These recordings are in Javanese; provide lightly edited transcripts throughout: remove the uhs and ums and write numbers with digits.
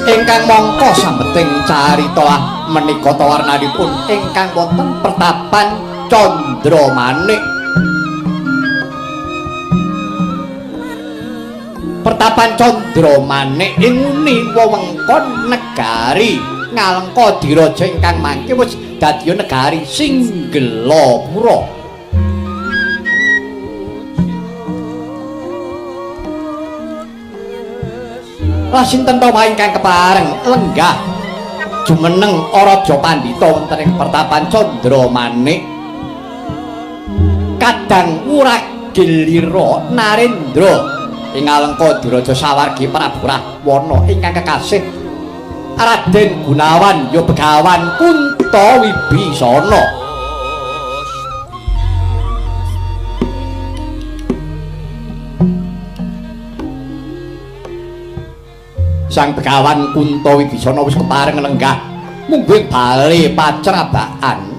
Ingkang mangka sambeting carita menika warnanipun ingkang wonten pertapan Candramanik. Pertapan Candramanik ing nguni wewengkon negari Ngalengka Diraja ingkang mangke wis dadi negari Singgelapura. Lah sinten to ingkang kepareng lenggah jumeneng Raja Pandhita wonten ing pertapan Candramanik? Kadang Wuragilira Narendra ing Alengka Diraja sawargi Prabu Rahwana ingkang kekasih Raden Gunawan ya Begawan Kunta Wibisana. Sang Begawan Kunta Wibisana wis kepareng lenggah mungguh bale pacrabaan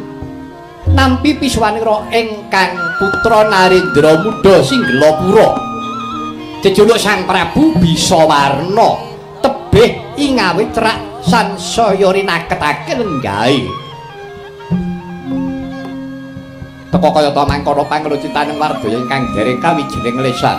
nampi pisuwanira ingkang putra Narendra Muda Singgelapura. Jejuluk Sang Prabu Bisawarna tebih ingawit cerak sansaya rinaketake lenggahe. Teka kayata mangkono panglucitaning wardaya ingkang dereng kawijining lesan.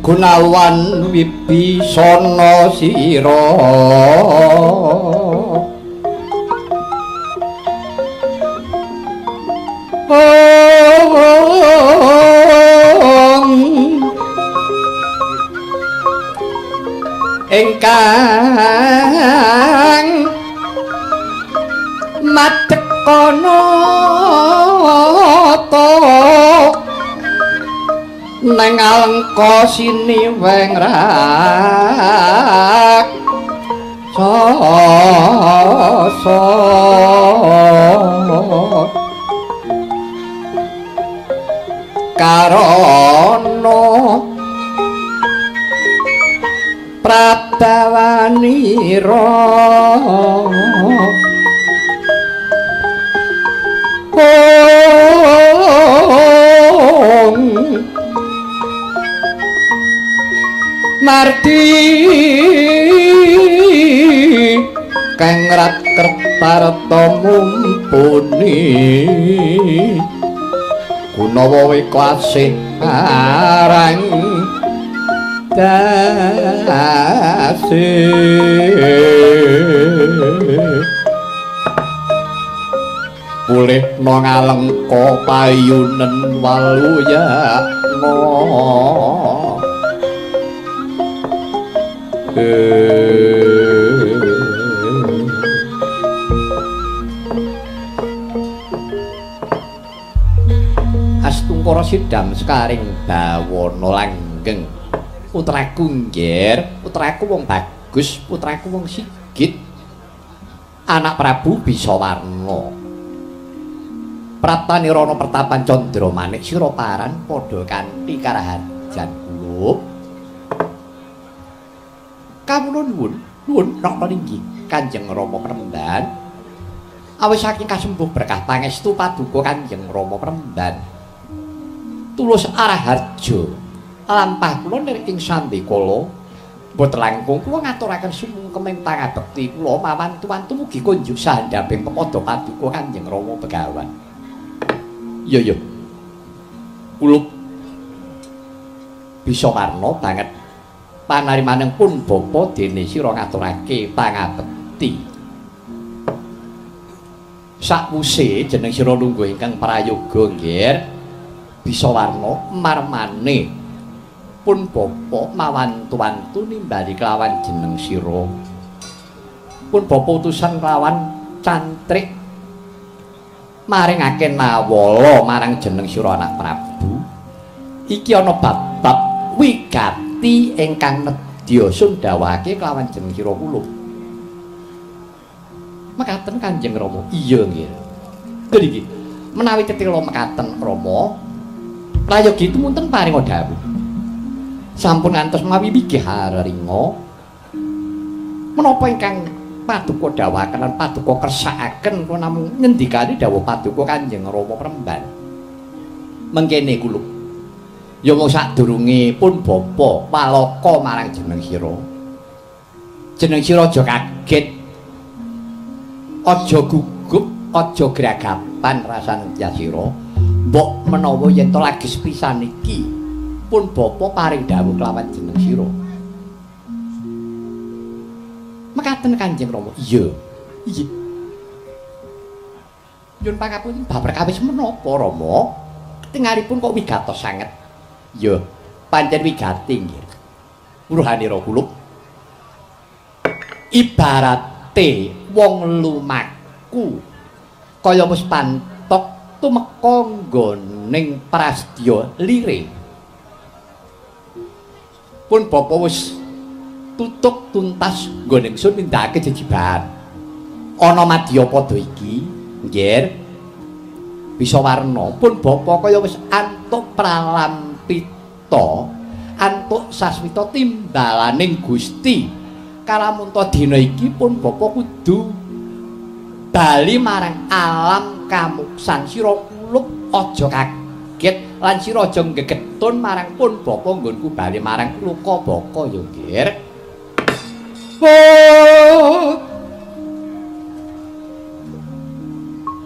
Gunawan Wibisana sira ingkang madeg kana ta nang Alengka siniweng rak sasa karana pradawanira. Mardi kang rat kertarta mumpuni gunawa wekasih arang dase pulih no ngalengka payunen waluyakna. Astungkara sidam sekaring bawana langgeng. Putraku nggir, putraku wong bagus, putraku wong sigit. Anak Prabu Bisawarna. Praptanirana pertapan Candra Manik sira paran padha kanthi karaharjan kulup. Kawula nuwun, nuwun raka inggih Kanjeng Rama Premban. Awis saking kasembuh berkah pangestu paduka Kanjeng Rama Premban. Tulus araharja lampah kula nir ing sambekala mboten langkung kula ngaturaken sumungkeming pangabekti kula mawantu-wantu mugi kunjuk sahandhaping pepadha paduka Kanjeng Rama Begawan. Iya iya. Kulup Bisawarna banget panarimaning pun bapa dene sira ngaturake pangabekti. Sakwuse jeneng sira lungguh ingkang prayoga nggih Bisawarna marmane pun bapa mawantu-wantu nimbali kelawan jeneng sira. Pun bapa utusan kelawan cantrik maringake nawala marang jeneng sira anak Prabu. Iki ana bab-bab wigati ingkang nedya sundhawake kelawan jeneng sira kula. Mekaten Kanjeng Rama. Iya nggih. Nggih. Menawi tetela mekaten Rama, prayogi tumunten paringa dawuh. Sampun ngantos mawi wigih haringa menapa ingkang paduka dawuhaken lan paduka kersakaken kula namung ngendikani dawuh paduka Kanjeng Rama Premban. Mengkene kula ya mung sadurunge pun bapa palaka marang jeneng sira. Jeneng sira aja kaget, aja gugup, aja gragapan rasane sira. Mbok menawa yen to lagi sepisan iki pun bapa paring dawuh kelawan jeneng sira. Mekaten Kanjeng Rama. Iya. Iya. Nyuwun pangapunten bab perkawis menapa Rama? Ketingalipun kok wigatos sanget. Iya, pancen wigati nggih. Wuruhanira kulup. Ibarate wong lumaku kaya wis pantok tumeka nggoning prasdya lire. Pun bapa wis tutuk tuntas nggone ingsun nindakake jejibahan. Ana madyapada iki, nggih. Bisawarna pun bapa kaya wis antuk pralampita, antuk sasmita timbalaning Gusti. Kalamunta dina iki pun bapa kudu bali marang alam kamuksan. Sira kulup aja kaget lan sira aja gegetun marang pun bapa nggonku bali marang luka baka ya nggih. Oh.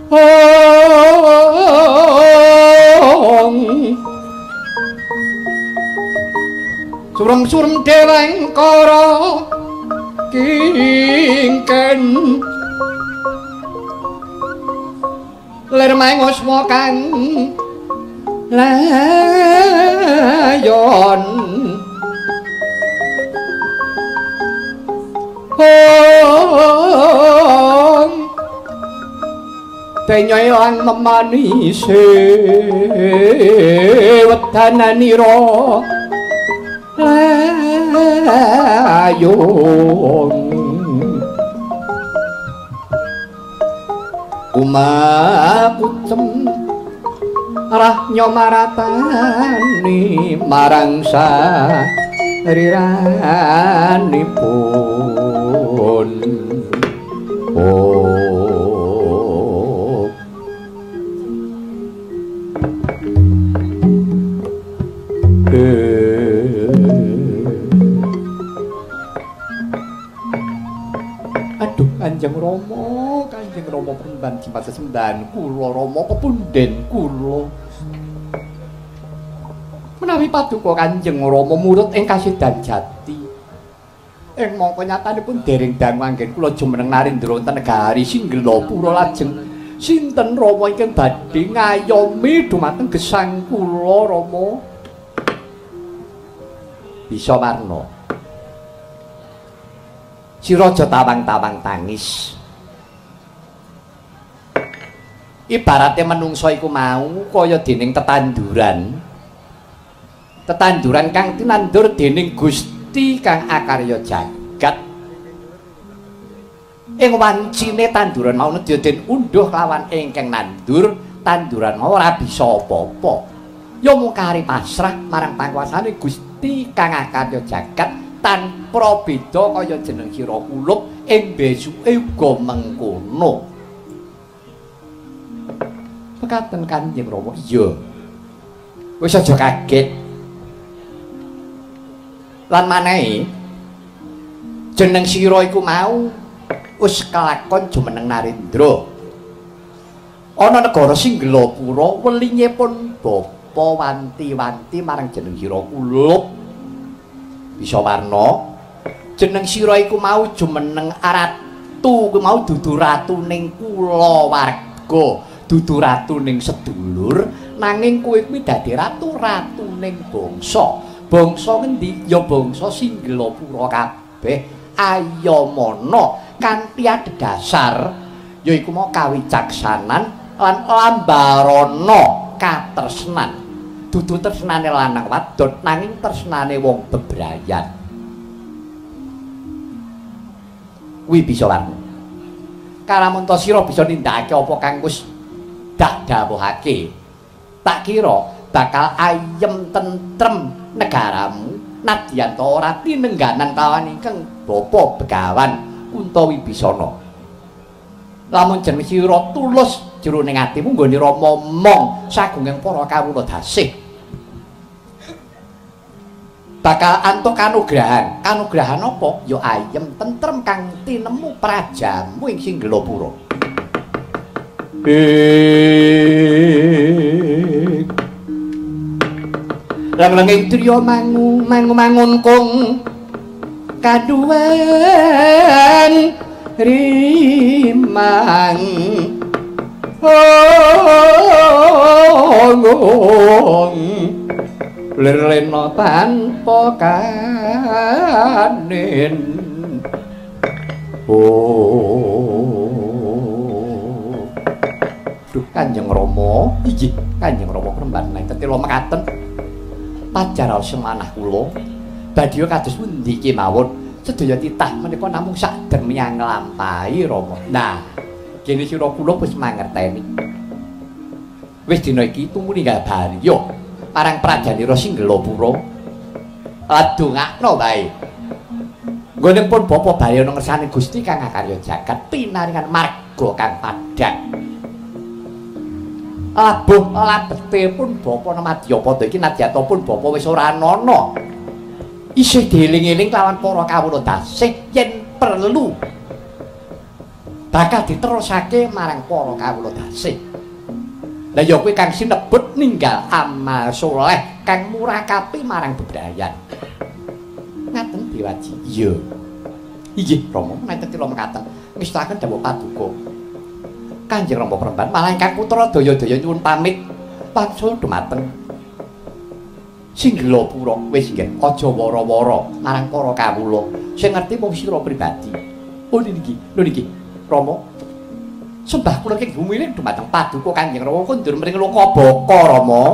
Oh. Surem-surem dewengkara kingken lir mangusma kang layon. Om tenya ilang memanise wedananira layung kumakucem rahnyo maratani marang sariranipun. Oh. Kanjeng Rama Premban jimat sesembahan kula Rama pepunden kula. Menawi paduka Kanjeng Rama murut ing kasidan jati. Ing mangka nyatanipun dereng dangu anggen kula jumeneng narendra wonten negari Singgelapura lajeng sinten Rama ingkang badhe ngayomi dumateng gesang kula Rama? Bisa warna. Sira aja tawang-tawang tangis. Ibarate menungsa iku mau kaya dening tetanduran. Tetanduran kang tinandur dening Gusti kang akarya jagat. Ing wancine tanduran mau nedya den unduh lawan ingkang nandur, tanduran mau ora bisa apa-apa. Ya mung kari pasrah marang panguwasane Gusti kang akarya jagat tanpa beda kaya jeneng sira kulup ing besuke uga mengkono. Mekaten Kanjeng Rama. Iya. Wis aja kaget. Lan manehe jeneng sira iku mau wis kelakon jumeneng narendra. Ana negara Singgelapura welinge pun bapa wanti-wanti marang jeneng sira kulup. Bisa warna jeneng sira iku mau jumeneng ratu, kuwi mau dudu ratuning kulawarga, dudu ratuning sedulur, nanging kowe kuwi dadi ratu ratuning bangsa. Bangsa ngendi? Ya bangsa Singgelapura kabeh. Ayamana kanthi adhedhasar yaiku mau kawicaksanan lan lambarana katresnan. Dudu tresnane lanang wadon nanging tresnane wong bebrayan. Kuwi bisa warna. Kalamunta sira bisa nindakake apa kang wis dak dawuhake. Tak kira bakal ayem tentrem negaramu nadyan ta ora tinengganan kawan ingkang bapa Begawan Kunta Wibisana. Lamun jeneng sira tulus jroning atimu nggone Rama mong sagunging para kawula dasih. Bakal antuk kanugrahan. Kanugrahan apa? Ya ayem tentrem kang tinemu prajamu ing Singgelapura. Leng-lenging triya mangu mangu mangun kung kaduwen rimang ong lirlena tanpa kanin. Oh, duh Kanjeng Rama, inggih Kanjeng Rama Premban nang tetela mekaten pajar semanah kula badhe kados pundi kemawon sedaya titah menika namung sak dermiyang nglampahi Rama. Nah, kene sira kula wis mangerteni. Wis dina iki tumuni ninggal barya marang Prajanira Singgelapura. Ladongakno wae. Nggone pun bapa Baryana ngersane Gusti kang akarya jagat pinaringan marga kang padhang. Labuh labete pun bapa Madyapada iki nadyan pun bapa wis ora ana. Isih dieling-eling lawan para kawula dasih yen perlu bakal diterusake marang para kawula dasih. Lah ya kuwi kang sinebut ninggal amal soleh kang murakapi marang bebrayan. Ngaten Dewaji. Iya. Inggih Rama menawi tetila mekaten ngestakaken dawuh paduka. Kanjeng Rama Premban malah ingkang putra daya-daya nyuwun pamit wangsul dumateng Singgelapura. Wis nggih aja wara-wara marang para kawula sing ngerti mung sira pribadi. Oh niki, lho niki Rama sembah kula ing gumiling dumateng paduka Kanjeng Rama kondur mring Lokabaka Rama.